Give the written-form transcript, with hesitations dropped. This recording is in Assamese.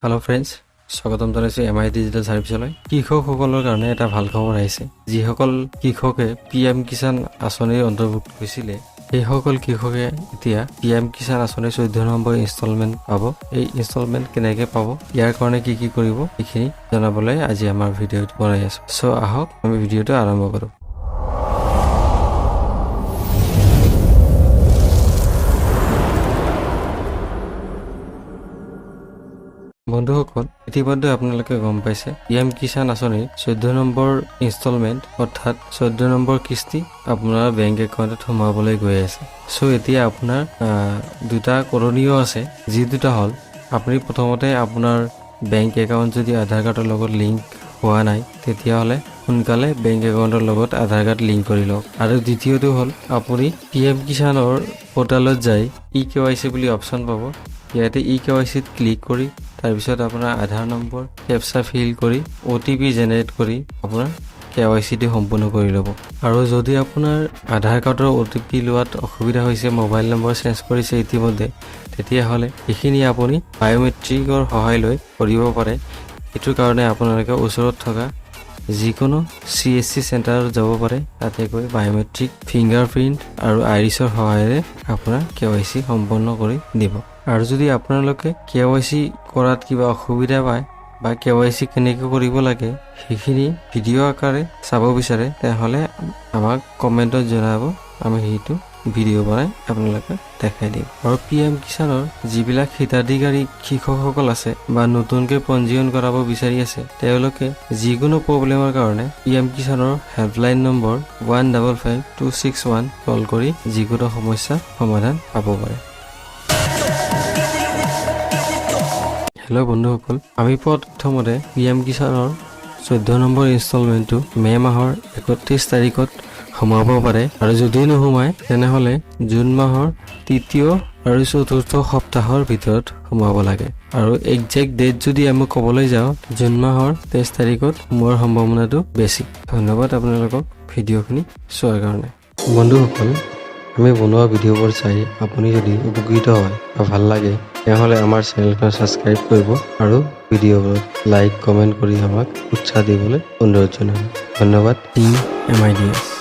হেল্ল' ফ্ৰেণ্ডছ, স্বাগতম জনাইছোঁ এম আই ডিজিটেল ছাৰ্ভিচলৈ। কৃষকসকলৰ কাৰণে এটা ভাল খবৰ আহিছে। যিসকল কৃষকে পি এম কিষাণ আঁচনিৰ অন্তৰ্ভুক্ত হৈছিলে, সেইসকল কৃষকে এতিয়া পি এম কিষাণ আঁচনিৰ 14 নম্বৰ ইনষ্টলমেণ্ট পাব। এই ইনষ্টলমেণ্ট কেনেকৈ পাব, ইয়াৰ কাৰণে কি কি কৰিব, এইখিনি জনাবলৈ আজি আমাৰ ভিডিঅ'টো বনাই আছোঁ। চ' আহক, আমি ভিডিঅ'টো আৰম্ভ কৰোঁ। বন্ধুসকল, ইতিমধ্যে আপোনালোকে গম পাইছে, পি এম কিষাণ আঁচনিৰ 14 নম্বৰ ইনষ্টলমেণ্ট, অৰ্থাৎ 14 নম্বৰ কিস্তি আপোনাৰ বেংক একাউণ্টত সোমাবলৈ গৈ আছে। চ' এতিয়া আপোনাৰ দুটা কৰণীয় আছে, যি দুটা হ'ল, আপুনি প্ৰথমতে আপোনাৰ বেংক একাউণ্ট যদি আধাৰ কাৰ্ডৰ লগত লিংক হোৱা নাই, তেতিয়াহ'লে সোনকালে বেংক একাউণ্টৰ লগত আধাৰ কাৰ্ড লিংক কৰি লওক। আৰু দ্বিতীয়টো হ'ল, আপুনি পি এম কিষাণৰ পৰ্টেলত যাই ই কে ৱাই চি বুলি অপশ্যন পাব। ইয়াতে ই কে ৱাই চিত ক্লিক কৰি তাৰপিছত আপোনাৰ আধাৰ নম্বৰ, কেপচা ফিল কৰি, অ' টি পি জেনেৰেট কৰি আপোনাৰ কে ৱাই চিটো সম্পূৰ্ণ কৰি ল'ব। আৰু যদি আপোনাৰ আধাৰ কাৰ্ডৰ অ' টি পি লোৱাত অসুবিধা হৈছে, মোবাইল নম্বৰ চেঞ্জ কৰিছে ইতিমধ্যে, তেতিয়াহ'লে এইখিনি আপুনি বায়'মেট্ৰিকৰ সহায় লৈ কৰিব পাৰে। সেইটোৰ কাৰণে আপোনালোকে ওচৰত থকা যিকোনো চি এছ চি চেণ্টাৰত যাব পাৰে। তাতে গৈ বায়'মেট্ৰিক, ফিংগাৰ প্ৰিণ্ট আৰু আইৰিছৰ সহায়েৰে আপোনাৰ কে ৱাই চি সম্পন্ন কৰি দিব। আৰু যদি আপোনালোকে কে ৱাই চি কৰাত কিবা অসুবিধা পায় বা কে ৱাই চি কেনেকৈ কৰিব লাগে সেইখিনি ভিডিঅ' আকাৰে চাব বিচাৰে, তেনেহ'লে আমাক কমেণ্টত জনাব। আমি সেইটো ভিডিঅ' বনাই আপোনালোকে দেখাই দিম। আৰু পি এম কিষাণৰ যিবিলাক হিতাধিকাৰী কৃষকসকল আছে বা নতুনকৈ পঞ্জীয়ন কৰাব বিচাৰি আছে, তেওঁলোকে যিকোনো প্ৰব্লেমৰ কাৰণে পি এম কিষাণৰ হেল্পলাইন নম্বৰ 155261 কল কৰি যিকোনো সমস্যা সমাধান পাব পাৰে। হেল্ল' বন্ধুসকল, আমি প্ৰথমতে পি এম কিষাণৰ 14 নম্বৰ ইনষ্টলমেণ্টটো মে' মাহৰ 31 তাৰিখত সোমাব পাৰে আৰু যদি নোসোমায়, তেনেহ'লে জুন মাহৰ তৃতীয় আৰু চতুৰ্থ সপ্তাহৰ ভিতৰত সোমাব লাগে। আৰু একজেক্ট ডেট যদি আমি ক'বলৈ যাওঁ, জুন মাহৰ 23 তাৰিখত সোমোৱাৰ সম্ভাৱনাটো বেছি। ধন্যবাদ আপোনালোকক ভিডিঅ'খিনি চোৱাৰ কাৰণে। বন্ধুসকল, আমি বনোৱা ভিডিঅ'বোৰ চাই আপুনি যদি উপকৃত হয় বা ভাল লাগে, তেনেহ'লে আমাৰ চেনেলখন ছাবস্ক্ৰাইব কৰিব আৰু ভিডিঅ'বোৰত লাইক, কমেণ্ট কৰি আমাক উৎসাহ দিবলৈ অনুৰোধ জনালোঁ। ধন্যবাদ। Team M I D S.